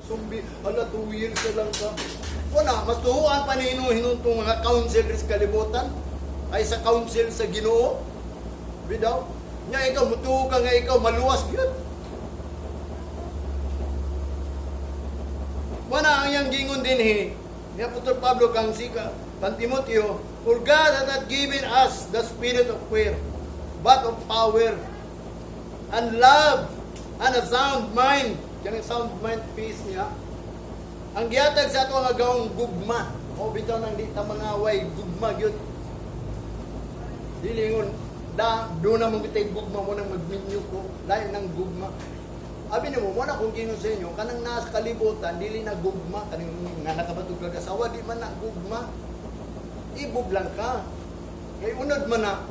Sumbi, ala, 2 years na lang ka. Wala, mas tuhuan pa ni hinuntong mga council sa kalibutan ay sa council sa Ginoo. Bidaw. Nya ikaw mutuo ka nga ikaw maluwas gyud. Wala ang iyang gingon dinhi ni Apostol Pablo kang sika kang Timoteo, "For God hath not given us the spirit of fear, but of power and love and a sound mind." Kanang sound mind, peace niya. Ang gihatag sa ato nga gahom, gugma. O bitaw nang di ta mangaway, gugma gyud. Dili ingon da do na mo kitay gugma mo nang magminyo ko, lain ng gugma. Abi nimo mo na kung gingon sa inyo kanang nasa kalibutan dili na gugma, kaning nga nakabatog kag asawa di man na gugma. Ibog lang ka. Kay unod man na.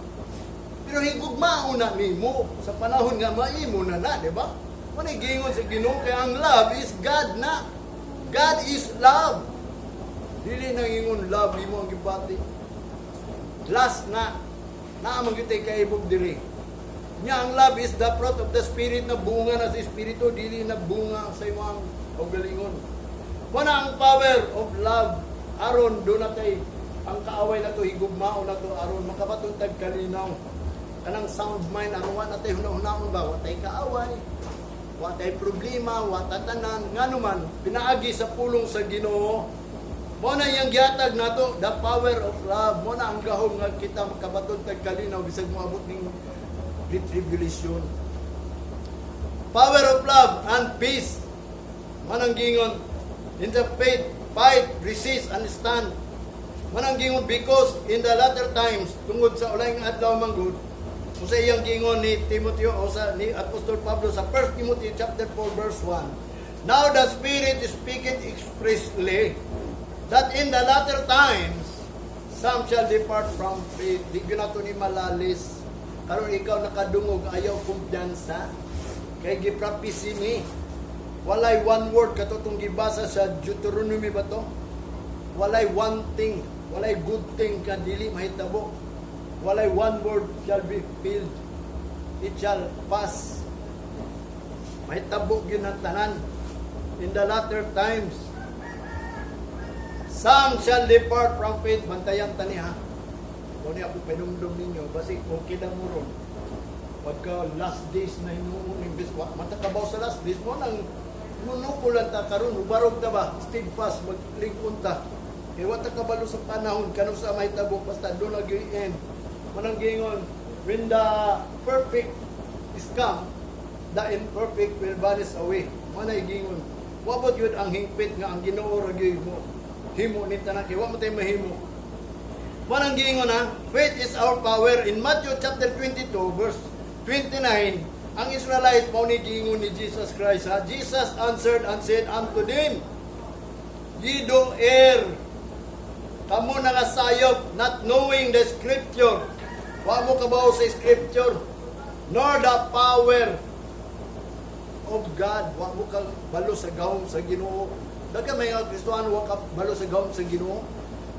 Pero higugma una nimo sa panahon nga maimo na na, di ba? Mao gingon sa Ginoo kay ang love is God na. God is love. Dili na ingon love imo ang gibati. Last na naa man gyud tay kaibog diri. Nya ang love is the fruit of the Spirit na bunga na sa Espiritu, dili na bunga sa imong kaugalingon. Mao na ang power of love aron do na tay ang kaaway na to, higugmaon na to aron makabaton tag kalinaw. Kanang sound mind aron wa na tay hunahunaon ba, wa tay kaaway, wa tay problema, wa ta tanan ngano man pinaagi sa pulong sa Ginoo. Mo na iyang gihatag nato the power of love. Mo na ang gahom nga kita makabaton tag kalinaw bisag moabot ning tribulation. Power of love and peace. Manang gingon in the faith, fight, resist, and stand. Manang gingon because in the latter times, tungod sa ulaing adlaw manggod, kung sa iyang gingon ni Timoteo o sa ni Apostol Pablo sa 1 Timothy chapter 4 verse 1. "Now the Spirit speaketh expressly that in the latter times some shall depart from faith." Di gyud nato ni malalis. Karon ikaw nakadungog, ayaw kumpiyansa. Kay giprapisi ni. Walay one word katong gibasa sa Deuteronomy ba to? Walay one thing, walay good thing ka dili mahitabo. Walay one word shall be filled. It shall pass. Mahitabo gyud ang tanan. In the latter times, some shall depart from faith. Bantayan tani ha. Kung niya ako pinumdum ninyo, basi okay lang mo ron. Pagka last days na hinuon, imbes wa matakabaw sa last days mo nang munukulan ta karon, ubarog ta ba, steadfast, maglingkon ta. Kay wa ta kabalo sa panahon kano sa mahitabo, basta do na gyud end. Manang gingon, when the perfect is come, the imperfect will vanish away. Manay gingon. Wa ba gyud ang hingpit nga ang Ginoo ra gyud mo himo ni tanan kay wa man tay mahimo. Manang gingon ha, faith is our power. In Matthew chapter 22 verse 29, ang Israelite mao ni gingon ni Jesus Christ ha. Jesus answered and said unto them, "Ye do err." Kamo na nga sayop, not knowing the scripture. Wa mo kabaw sa scripture, nor the power of God. Wa mo kabalo sa gahom sa Ginoo. Daga may nga Kristohano wa kabalo sa gahom sa Ginoo.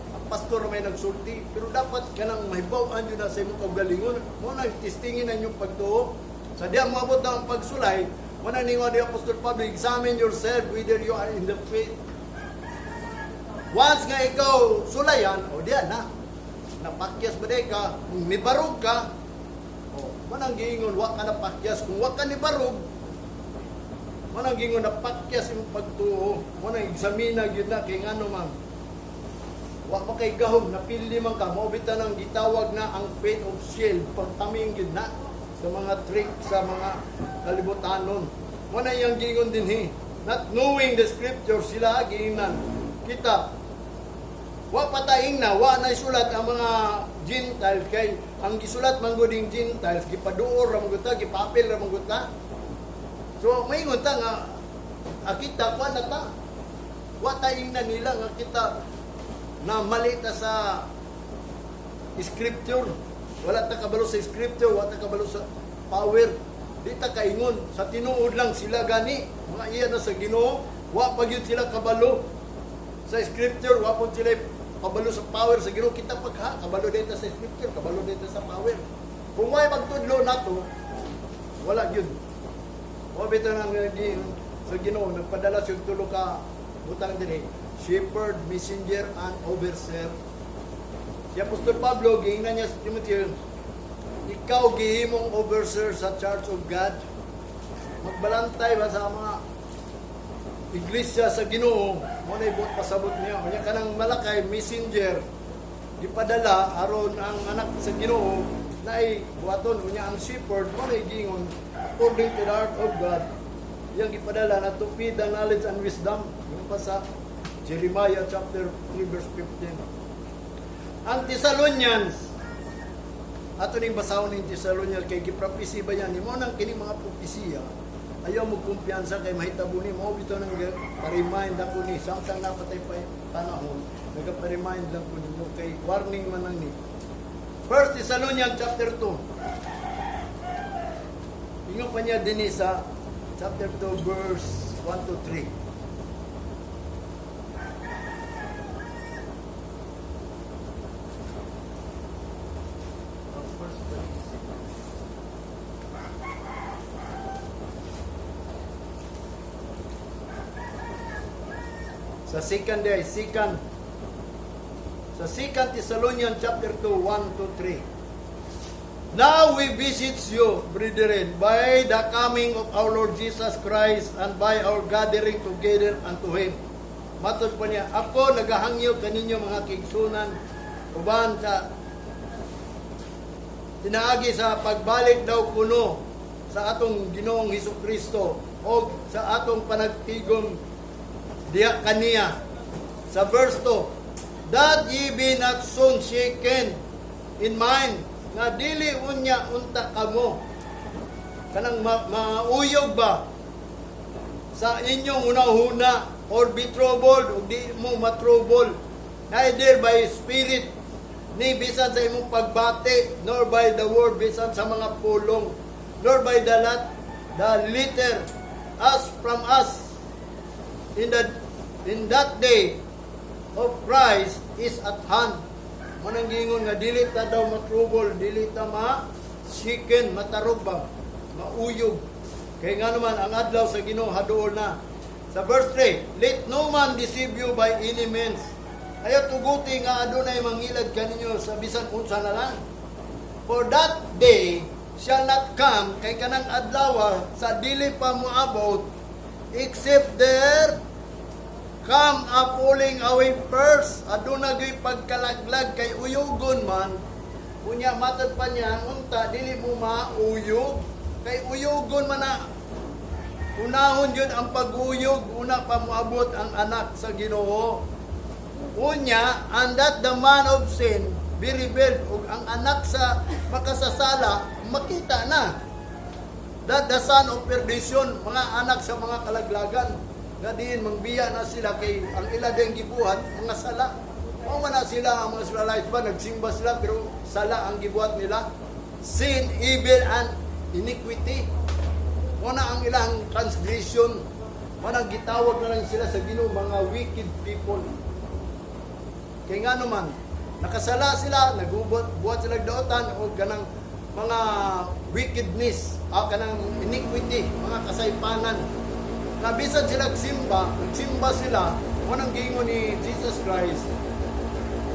Ang pastor may nagsulti, pero dapat kanang mahibaw-an yun na sa imong kaugalingon. Mo na testingin na inyong pagtuo. Sa diya moabot na ang pagsulay, mo na ningon ni Apostol Pablo, "Examine yourself whether you are in the faith." Once nga ikaw sulayan, o diyan na. Napakyas ba day ka? Kung nibarog ka, o, manang giingon, wa ka napakyas. Kung wa ka nibarog, manang giingon, napakyas imong pagtuo. Mo nang eksamina gyud na kay ngano man. Wa pa kay gahom, napili man ka, mao bitaw nang gitawag na ang faith of shield, pagtaming gyud na sa mga trick sa mga kalibutanon. Mo na iyang giingon dinhi. Not knowing the scripture, sila giingnan. Kita, wa pataing na, wa na isulat ang mga Gentile kay ang gisulat man gud ning Gentiles gipaduor ra man gud ta, gipapil ra man gud ta. So maingon ta nga kita kwa na ta. Wa taing na nila nga kita na mali ta sa scripture. Wala ta kabalo sa scripture, wa ta kabalo sa power. Di ta kaingon sa tinuod lang sila gani. Mga iya na sa Ginoo, wa pa gyud sila kabalo sa scripture, wa po sila kabalo sa power sa Ginoo. Kita pagha kabalo dito sa scripture, kabalo dito sa power. Kung may magtudlo nato, wala gyud. Wa bitaw nang Sa Ginoo nagpadala siya og tulo ka butang dinhi: shepherd, messenger, and overseer. Si Apostol Pablo, giingnan niya sa Timoteo, "Ikaw gihimong overseer sa Church of God." Magbalantay ba sa mga iglesia sa Ginoo, mo na ibot pasabot niya. Unya kanang Malakay, messenger, gipadala aron ang anak sa Ginoo naay buhaton. Unya ang shepherd, mo na giingon according to the heart of God, iyang gipadala na to feed the knowledge and wisdom. Yung pa sa Jeremiah chapter 3 verse 15. Ang Thessalonians, ato ning basahon ning Thessalonians kay gipropesy ba yan mo nang kini mga propesiya. Ayaw mo kumpiyansa kay mahitabo ni mo bitaw. Nang pa-remind ako ni samtang napatay pa panahon, nagpa-remind lang ko ninyo kay warning man lang ni. First Thessalonians chapter 2. Ingon pa niya dinhi sa chapter 2 verse 1 to 3. First verse. Sa second day, second. Sa Second Thessalonians chapter 2, 1 to 3. "Now we beseech you, brethren, by the coming of our Lord Jesus Christ and by our gathering together unto Him." Matod pa niya, "Ako nagahangyo kaninyo, mga kaigsunan, uban sa pinaagi sa pagbalik daw kuno sa atong Ginoong Hesus Kristo o sa atong panagtigom diha kaniya." Sa verse 2, "That ye be not soon shaken in mind," nga dili unya unta kamo kanang mauyog ba sa inyong hunahuna, "or be troubled," ug di mo matrouble, "neither by spirit," ni bisan sa imong pagbati, "nor by the word," bisan sa mga pulong, "nor by the letter as from us, in that day of Christ is at hand." Mo nang giingon nga dili ta daw matrouble, dili ta ma shaken, matarog ba, mauyog. Kay nga naman ang adlaw sa Ginoo haduol na. Sa verse 3, "Let no man deceive you by any means." Ayaw tuguti nga adunay mangilad kaninyo sa bisan unsa na lang. "For that day shall not come," kay kanang adlaw sa dili pa moabot, "except there come a falling away first." Aduna gyud pagkalaglag kay uyugon man. Unya matod pa niya, unta dili mo mauyog kay uyugon man na. Unahon yun ang pag-uyog, una pa moabot ang anak sa Ginoo. Unya, "and that the man of sin be revealed," ug ang anak sa makasasala makita na. "That the son of perdition," mga anak sa mga kalaglagan, nga diin mangbiya na sila kay ang ila din gibuhat mga sala. Mao man na sila ang mga Israelites ba, nagsimba sila pero sala ang gibuhat nila. Sin, evil, and iniquity. Mao na ang ilang transgression. Mao nang gitawag na lang sila sa Ginoo mga wicked people. Kay nga naman, nakasala sila, nagbuhat buhat sila daotan o kanang mga wickedness, o kanang iniquity, mga kasaypanan. Na bisan sila nagsimba, nagsimba sila, mao nang giingon ni Jesus Christ,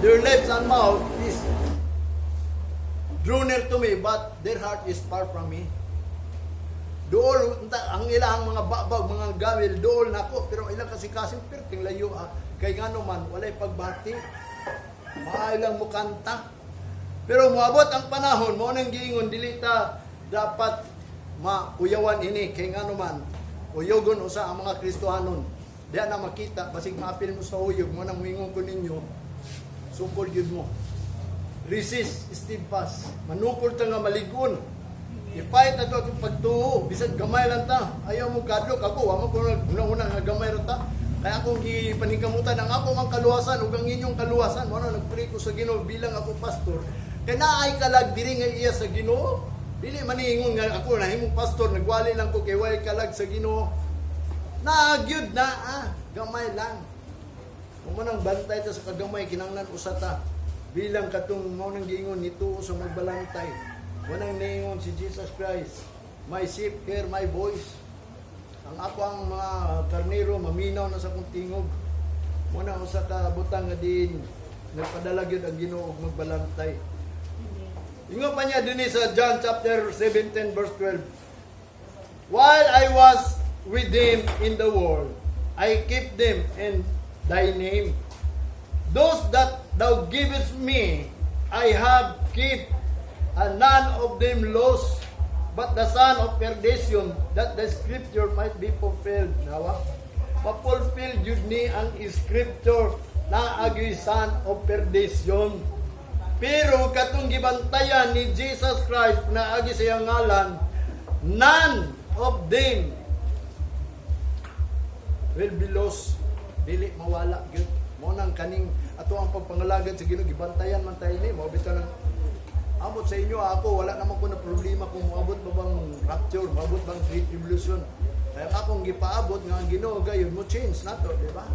"Their lips and mouth is draw near to me, but their heart is far from me." Dool, ang ilang mga babag, mga gawil, dool nako, pero ilang kasing-kasing perting layo ah. Kay nga naman, walay pagbati. Maayo lang mo kanta. Pero moabot ang panahon, mo nang giingon, dili ta dapat mauyawan ini kay nga naman, uyogon usa ang mga Kristohanon. Diya na makita, basig maapil mo sa uyog, mo nang muingon ko ninyo, sukol yun mo. Resist steadfast. Manukol ta nga maligon. I-fight na to atong pagtuo. Bisan gamay lang ta. Ayaw mo kadlok. Ako, wa man ko una-una nga gamay ra ta. Kaya akong gipaningkamutan ang ako mang kaluwasan ug ang inyong kaluwasan. Mo na nagpray ko sa Ginoo bilang ako pastor. Kay naay kalag diri nga iya sa Ginoo. Dili man ingon nga ako nahimong pastor, nagwali lang ko kay way kalag sa Ginoo. Naagyud na ah, gamay lang. Kung man ang bantay ta sa kagamay, kinanglan usa ta. Bilang katong mao nang giingon nito sa magbalantay. Wanang niingon si Jesus Christ, "My sheep hear my voice." Ang ako ang mga karnero maminaw na sa akong tingog. Mo na usa ka butang nga din nagpadala gyud ang Ginoo og magbalantay. Ingon pa niya dinhi sa John chapter 17 verse 12. "While I was with them in the world, I keep them in thy name. Those that thou givest me, I have kept, and none of them lost, but the son of perdition, that the scripture might be fulfilled." Nawa? Ma-fulfill yun ni ang scripture na agoy son of perdition. Pero katong gibantayan ni Jesus Christ na agi sa iyang ngalan, none of them will be lost. Dili mawala gyud. Mo nang kaning ato ang pagpangalagad sa Ginoo, gibantayan man tayo ni mo bitaw nang amot sa inyo. Ako, wala naman ko na problema kung moabot ba bang rapture, moabot bang great tribulation. Kaya akong gipaabot nga ang Ginoo gayon mo change nato, di ba?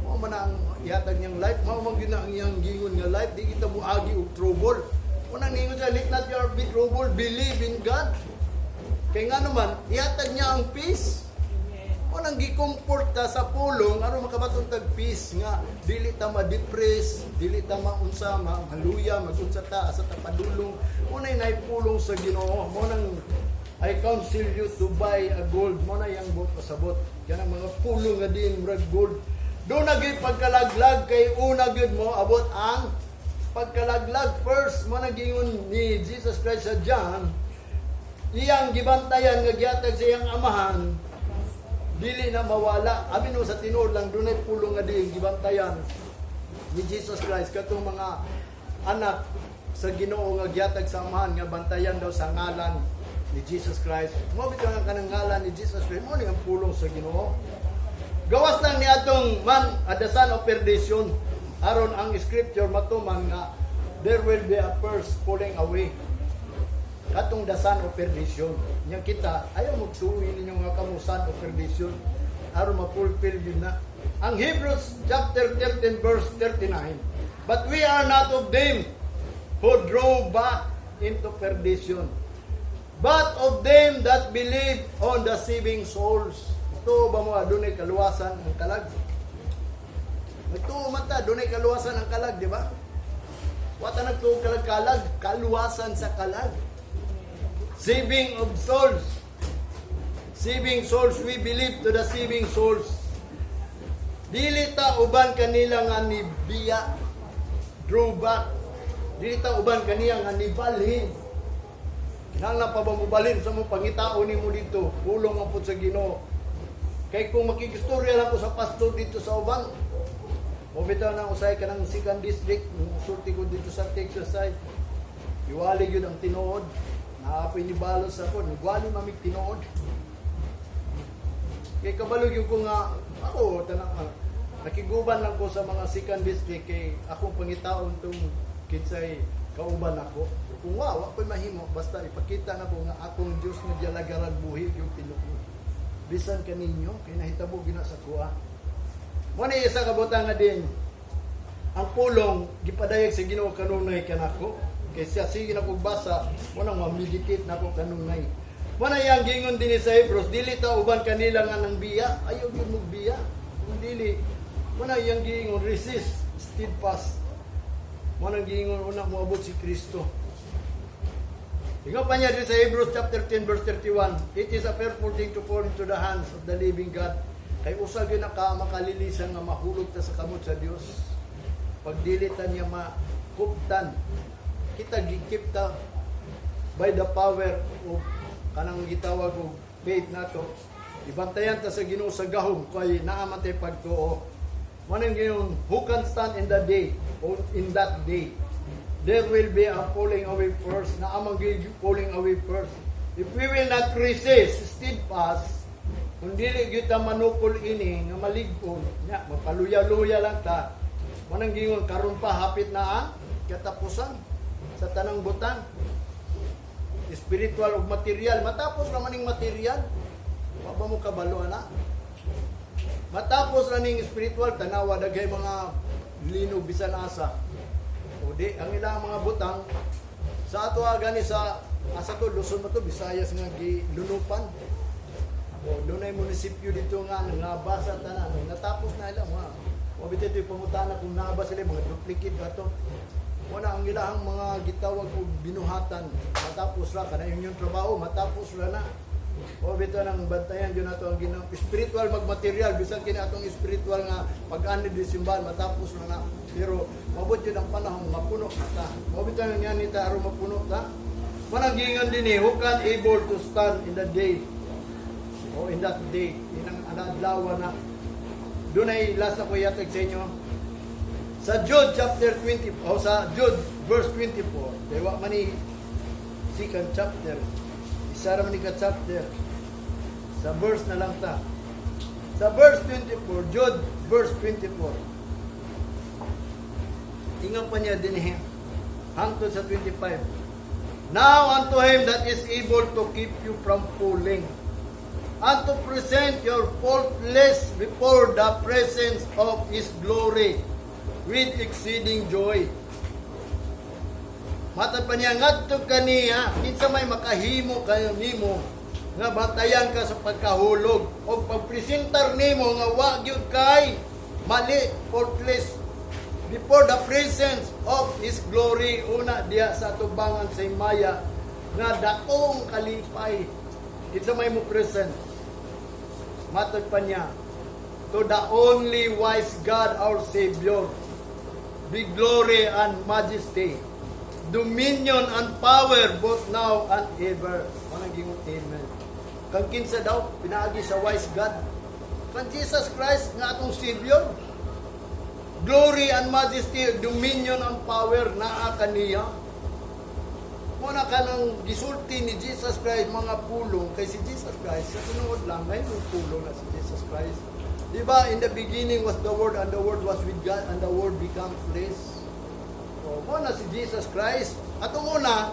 Mao man ang ihatag niyang life, mao man gyud na ang iyang gingon nga life, di kita moagi og trouble. Unang ningon siya, "Let not your be troubled, believe in God." Kay nga naman, ihatag niya ang peace. Unang gi-comfort ta sa pulong aron makabaton tag peace nga dili ta ma-depress, dili ta maunsa, maluya, magunsa ta asa ta padulong. Unay nay pulong sa Ginoo. Mo nang "I counsel you to buy a gold." Mo na yang buot pasabot. Kanang mga pulong nga din murag gold. Do na gyud pagkalaglag kay una gyud mo abot ang pagkalaglag first. Mo na gingon ni Jesus Christ sa John, iyang gibantayan nga gihatag sa iyang amahan dili na mawala. Abi no, sa tinuod lang, dunay pulong nga di gibantayan ni Jesus Christ katong mga anak sa Ginoo nga gihatag sa amahan nga bantayan daw sa ngalan ni Jesus Christ. Mo bitaw ang kanang ngalan ni Jesus Christ mo ni ang pulong sa Ginoo. Gawas lang ni atong man the son of perdition aron ang scripture matuman nga there will be a first falling away, katong the son of perdition. Nya kita ayaw magtuwi ninyo nga kamo son of perdition aron ma-fulfill yun na. Ang Hebrews chapter 13 verse 39, "But we are not of them who draw back into perdition, but of them that believe on the saving souls." Ito ba mo adunay kaluwasan ang kalag? Nagtuo man ta, dunay kaluwasan ang kalag, di ba? Wata nagtuo kalag kalag, kaluwasan sa kalag. Saving of souls. Saving souls, we believe to the saving souls. Dili ta uban kanila nga ni biya, draw back. Dili ta uban kaniya nga nibalhin. Kinahanglan pa ba mobalhin sa mo pangitao nimo dito? Pulong ang pud sa Ginoo. Kay kung makikistorya lang ko sa pastor dito sa uban, mo bitaw na usay kanang second district, sulti ko dito sa Texas side. Iwali gyud ang tinuod. Naapoy ni balos ako, nagwali mamig tinuod. Kay kabalo gyud ko nga ako tanang nakiguban lang ko sa mga second district kay akong pangitaon tong kinsay kauban ako. Kung wa ko'y mahimo, basta ipakita na ko nga akong Dios nga gialagaran buhi yung tinuod. Bisan kaninyo kay nahitabo gina sa kuha. Mo ni isa ka butang nga din ang pulong gipadayag sa Ginoo kanunay kanako. Kay siya sige na kog basa, mo nang ma-meditate na ko kanunay. Mo na iyang gingon din sa Hebrews, dili ta uban kanila nga nang biya, ayaw gyud mo biya. Kung dili, mo na iyang giingon, resist steadfast. Mo nang giingon una moabot si Kristo. Ingon pa niya din sa Hebrews chapter 10 verse 31, "It is a fearful thing to fall into the hands of the living God." Kay usa gyud na ka makalilisan nga mahulog ta sa kamot sa Dios. Pag dili ta niya makuptan, kita gi-keep ta by the power of kanang gitawag og faith nato. Ibantayan ta sa Ginoo sa gahom kay naa man tay pagtuo. Mo nang giingon, "Who can stand in the day or in that day? There will be a falling away first." Na amang falling away first. If we will not resist steadfast, kung dili gyud ta manukol ini nga malig-on, nya mapaluya-luya lang ta. Mo nang giingon karon pa hapit na ang katapusan sa tanang butang. Spiritual ug material, matapos ra man ning material. Wa ba mo kabalo ana? Matapos ra ning spiritual, tanawa daghay mga linog bisan asa. O di ang ilang mga butang sa ato gani sa asa to, Luzon ba to, Visayas nga gilunupan. O, dunay munisipyo dito nga nangabasa tanan, natapos na ilang mga. O bitaw ito pangutana kung naa ba sila mga duplicate ba to. Wala ang ilahang mga gitawag og binuhatan, matapos ra kana yung trabaho, matapos ra na. O bitaw nang bantayan jud nato ang Ginoo, spiritual magmaterial, bisan kini atong spiritual nga pag-ani di simbahan, matapos ra na, pero mabot jud ang panahon mapuno ta. O bitaw nang yan ta aron mapuno ta. Manang giingon dinhi, who can able to stand in the day o in that day, inang adlaw na. Dunay last na ko ihatag sa inyo. Sa Jude chapter 20, o sa Jude verse 24, kay wa man ni second chapter. Isa ra man ni ka chapter. Sa verse na lang ta. Sa verse 24, Jude verse 24. Ingon pa niya dinhi, hangtod sa 25. "Now unto him that is able to keep you from falling, and to present your faultless before the presence of his glory with exceeding joy." Matad pa niya, ngadto kaniya, kinsa may makahimo kayo nimo nga bantayan ka sa pagkahulog o pagpresentar nimo nga wa gyud kay mali, faultless before the presence of his glory, una diya sa atubangan sa himaya nga dakong kalipay. Kinsa may mo present? Matod pa niya, "To the only wise God our Savior be glory and majesty, dominion and power, both now and ever." Manang gingon, amen. Kang kinsa daw pinaagi sa wise God? Kan Jesus Christ nga atong Savior. Glory and majesty, dominion and power naa kaniya. Muna ka nang gisulti ni Jesus Christ mga pulong, kay si Jesus Christ sa tinuod lang may pulong na si Jesus Christ. Di ba, in the beginning was the Word, and the Word was with God, and the Word became flesh. O, mo na si Jesus Christ. Atong una,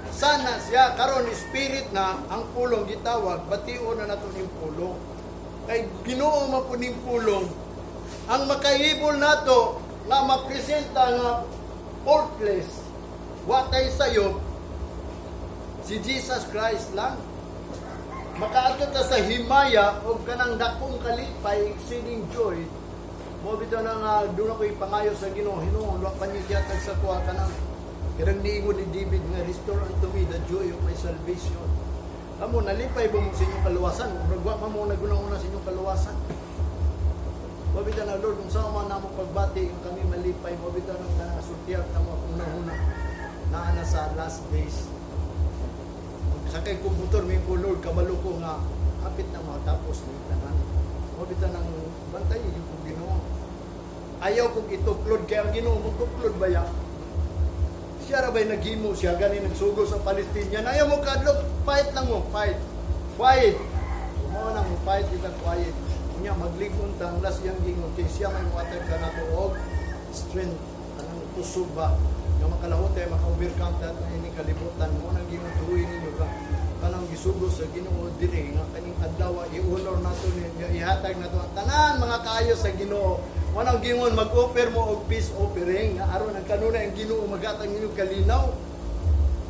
sana siya karon spirit na ang pulong gitawag, bation na nato ning pulong. Kay Ginoo man po ning pulong ang makaibol nato nga mapresenta nga faultless, wa tay sayo, si Jesus Christ lang. Makaadto ta sa himaya og kanang dakong kalipay, exceeding joy. Mo bitaw na nga doon ako ipangayo sa Ginoo, Ginoo, wa pa niyo gihatag sa kuha kanang kanang niingon ni David nga, "Restore unto me the joy of my salvation." Kamo, nalipay ba mo sa inyong kaluwasan? Murag wa pa mo naguna-una sa inyong kaluwasan. Mo bitaw na, Lord, kung saan man namo pagbati nga kami malipay, mo bitaw nang nasultihan na mo una-una naa na sa last days. Sakay ko motor, may ko, Lord, kabalo ko nga hapit na matapos ni tanan. Mo bitaw nang bantay yung kong Ginoo. Ayaw kong ituklod kay ang Ginoo mo tuklod ba ya? Siya ra ba'y naghimo, siya gani nagsugo sa Palestinian. Ayaw mo kadlok, fight lang mo, fight. Fight. Mo na mo fight kita quiet. Unya maglig-on ta ang last iyang gingon kay siya may muhatag kanato og strength, anang kusog ba nga makalahutay, maka-overcome ta ini kalibutan. Mo nang gingon, tuloy ninyo ka kanang gisugo sa Ginoo diri nga kaning adlaw i-honor nato ni, ihatag nato ang tanan mga kaayo sa Ginoo. Mo nang gingon mag-offer mo og peace offering nga aron ang kanunay ang Ginoo maghatag ninyo kalinaw.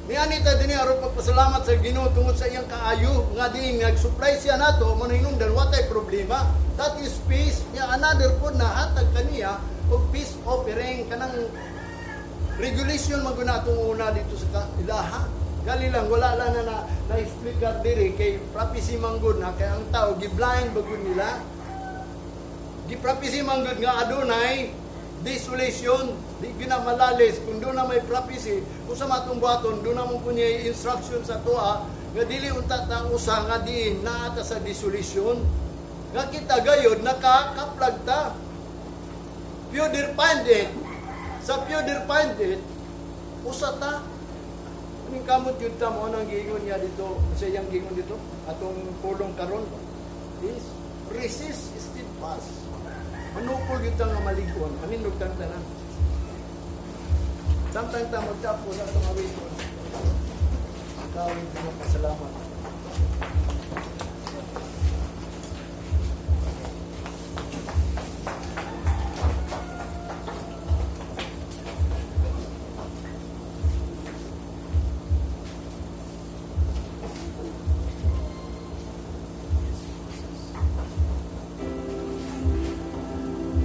Niani ta dinhi aron pagpasalamat sa Ginoo tungod sa iyang kaayo nga diin nag-supply siya nato mo hinungdan wa tay problema. That is peace. Nya another pod na hatag kaniya og peace offering, kanang regulation man gud atong una dito sa ilaha. Gali lang wala lang na na, na-explicar diri kay prophecy man gud na, kay ang tao gi-blind ba gud nila. Gi-prophecy man gud nga adunay desolation, di ginamalalis kung doon na may prophecy kung sa matong buhaton, doon na mo kunya instruction sa tuwa nga dili unta ta usa nga diin naa ta sa desolation nga kita gayod nakakaplag ta. Few there find it, sa few there find it, usa ta. Aning kamot yun ta mo nang giingon niya dito sa iyang gingon dito atong pulong karon is resist steadfast. Manukol yun ta nga malig-on, manindog tang tanan. Samtang ta magtapos atong awiton, kawin ko pasalamat.